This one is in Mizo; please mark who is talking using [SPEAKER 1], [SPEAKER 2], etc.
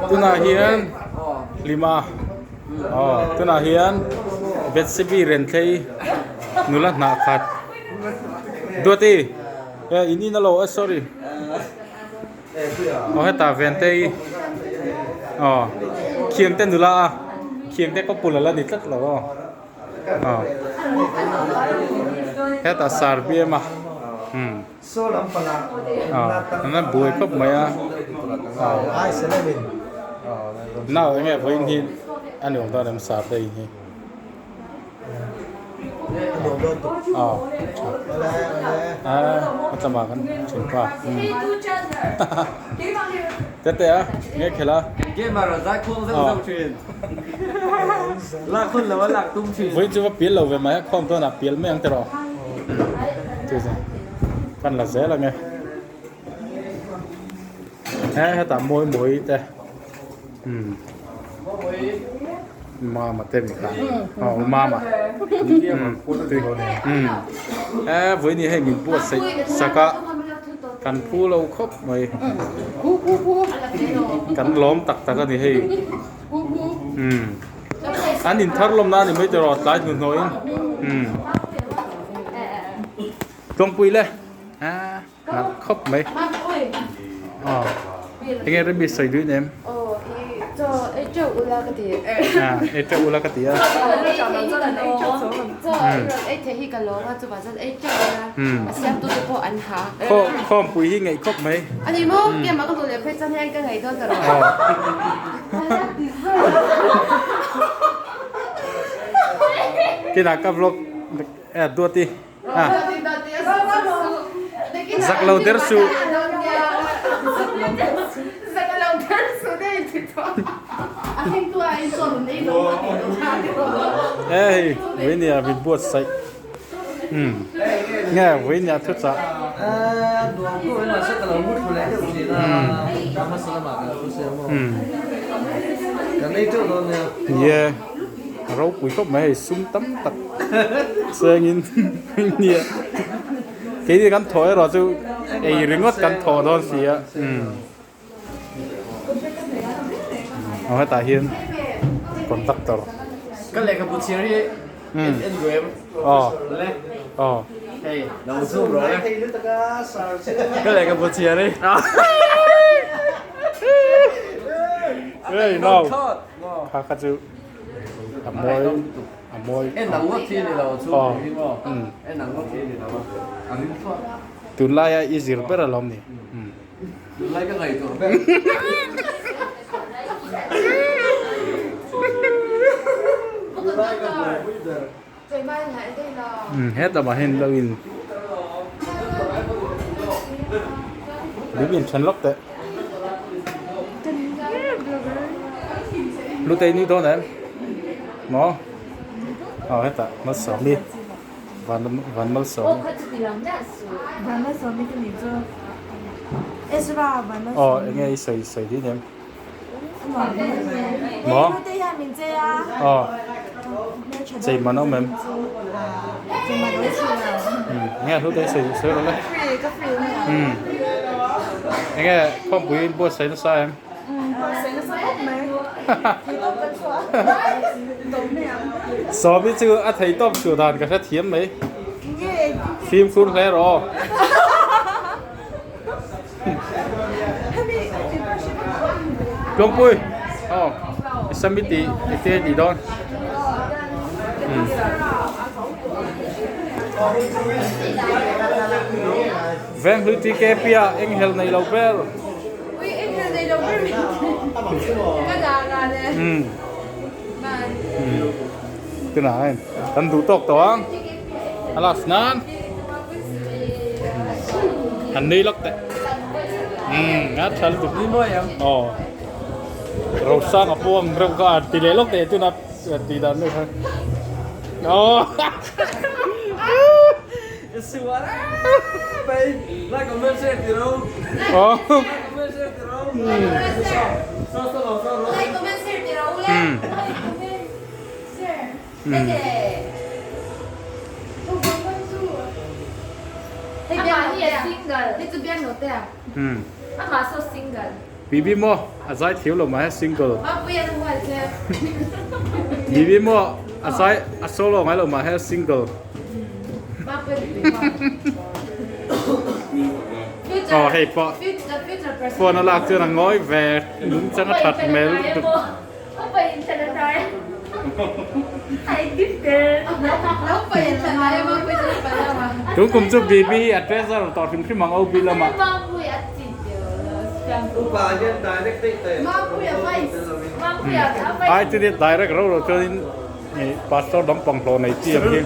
[SPEAKER 1] Tunah hian lima aw tunah hian Bethsebi Renthlei nula hnah khat Duati e in in alo e sorry aw heta Ventei aw Khiangte nula a Khiangte kawpul ala ni tlat lo aw. Hetah sar biam a umm an la buai khawp mai a nau enge vawiin hi a ni awm dawn em sar te in hi aw a a tlama kan thinpa tete a nge khela Vawiin chu va pial lo ve mai a, khawm dawnah pial mai ang tiraw? Chu chu kan la zel ang e. He hetah mawi mawi te umm mama te mi kha aw mama umm umm he vawiin hi hei min buatsaih sak a kan phu lo khawp mai kan lawm tak tak a ni hei. Umm an in thar lawm na a ni mai tiraw tlai hnuhnawh in umm Tlawngpui le ah nalh khawp mai aw enge remi sawi duih nem ah ei teuh ula ka ti a Khawmpui hi ngaih khawp mai. Tinah ka vlog e duati a zak lo der suh. Hei Vainia min buatsaih. Umm nge vawinia thu chah. Ni e a ropui khawp mai hei sum tam tak chengin nia keini kan thawh erawh chu ei ringawt kan thawh dawn si a umm. Aw hetah hian conductor.
[SPEAKER 2] Ka lehkhabu chhiar hi en en duh em?
[SPEAKER 1] Aw.
[SPEAKER 2] Le.
[SPEAKER 1] Aw.
[SPEAKER 2] Hei, lo zoom rawh le. Ka lehkhabu chhiar hi.
[SPEAKER 1] Hey, no. Kha kha chu a mawi a mawi.
[SPEAKER 2] En ang ngawt hi ni lo chu hi maw. En ang ngawt hi ni lo a ring thlawt.
[SPEAKER 1] Tunlaia i zir ber alawm ni.
[SPEAKER 2] Tunlai ka ngaihtuah ber. Tunlai ka buaipui ber.
[SPEAKER 1] He lamah hian lo in min in then lawk teh. Lutei ni dawn em? Maw? Aw hetah Malsawmi. Van Malsawmi.
[SPEAKER 3] Van Malsawmi ka nih chu. Ezra Van Malsawmi.
[SPEAKER 1] Aw enge i sawi sawi dih nem. Maw?
[SPEAKER 3] Hei te hian min chei a.
[SPEAKER 1] Aw. Chei man awm em?
[SPEAKER 3] Chei man awm si lo.
[SPEAKER 1] Enge hlu te i sawi sawi rawh le.
[SPEAKER 3] Free ka free mai ang.
[SPEAKER 1] Enge khawmpui in buatsaih nasa em?
[SPEAKER 3] Buatsaih nasa khawp mai. Thei tawp kan chhuah a. Tawp mai ang.
[SPEAKER 1] Sawmi chu a thei tawp chhuah dan ka hrethiam mai. Fimkhur hle rawh aw. Tlawngpui aw i summit tih i te tih dawn. Venghlui TKP ah enghelh nei lo ber. Tunah hian kan duh tawk tawh ang a last nan han nui lawk teh umm a tha lutuk aw Rosang a pawh ang reuh kha a ti leh lawk teh tunah tih dan deuh kha aw. Bibi maw a zai thiam lo mai single. Bibi maw a zai a solo ngai lo mai single. Aw hei pawh phone a lak chuan a ngawi ve nung chang a that hmel lutuk. Tun kum chu Bibi hi a treasurer tawh hrim hrim ang OB lamah. Ai chu direct ro ro chuanin pastor dang panghlawh nei chi ang hi.